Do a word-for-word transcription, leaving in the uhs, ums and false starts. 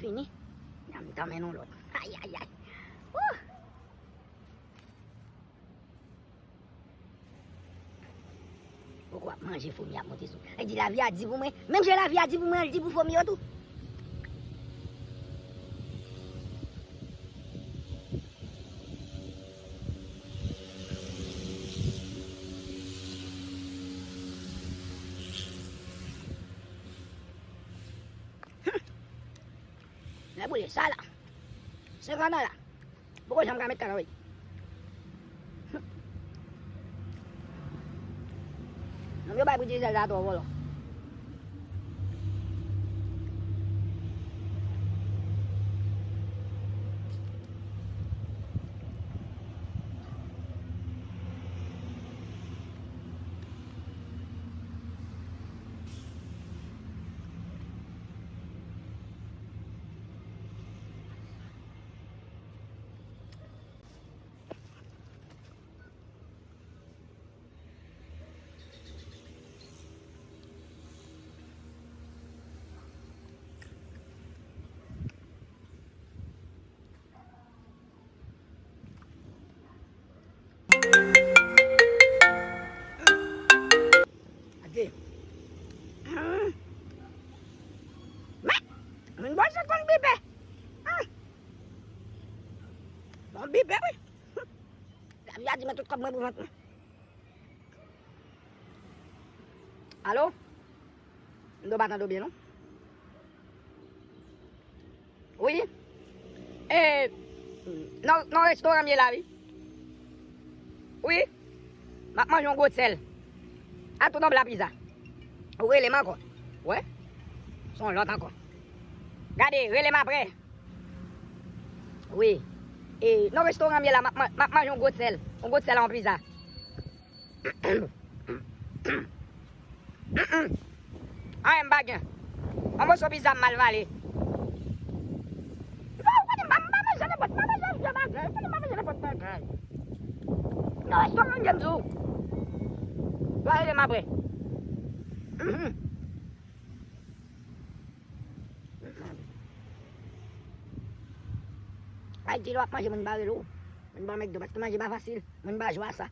Fini. N ap tanmen nou lòt. Ay, ay, ay. Wouh! Poko ap manje fomi ap monte sou. Li di lavi a di pou mwen. Menm jan lavi a di pou mwen, li di pou fomi yo tou. Lè boule sa la. Senkant an la. Poko janm ka met kaka wi. Nonm yo bay pou Diesel sa twò vòlò. Gade. Men, moun bòzè konn bipe. Bon, bipe, wi. Lavi a di men tout kòb mwen pou vant mwen. Alo? M do pa tande w byen, non? Wi. E, nan, nan restoran m ye la, wi. Wi. M ap manje yon gwo sèl. A tout nonm la pizza. Ou rele m ankò. Wè. Se yon lòt ankò. Gade, rele m apre. Wi. E, nan restoran m ye la, m ap man-, m ap manje yon gwo sèl. Yon gwo sèl a yon pizza. Anyen m pa gen. Yon moso pizza m mal vale. Ou konnen m pa, m pa manje nenpòt, m pa manje vye bagay. Ou konnen m pa manje nenpòt bagay. Nan restoran m, jan m di w. Ou a rele m apre. Ay, di lè w ap manje, moun pa rele w. Moun pa McDo, paske manje pa fasil. Moun pa jwe a sa.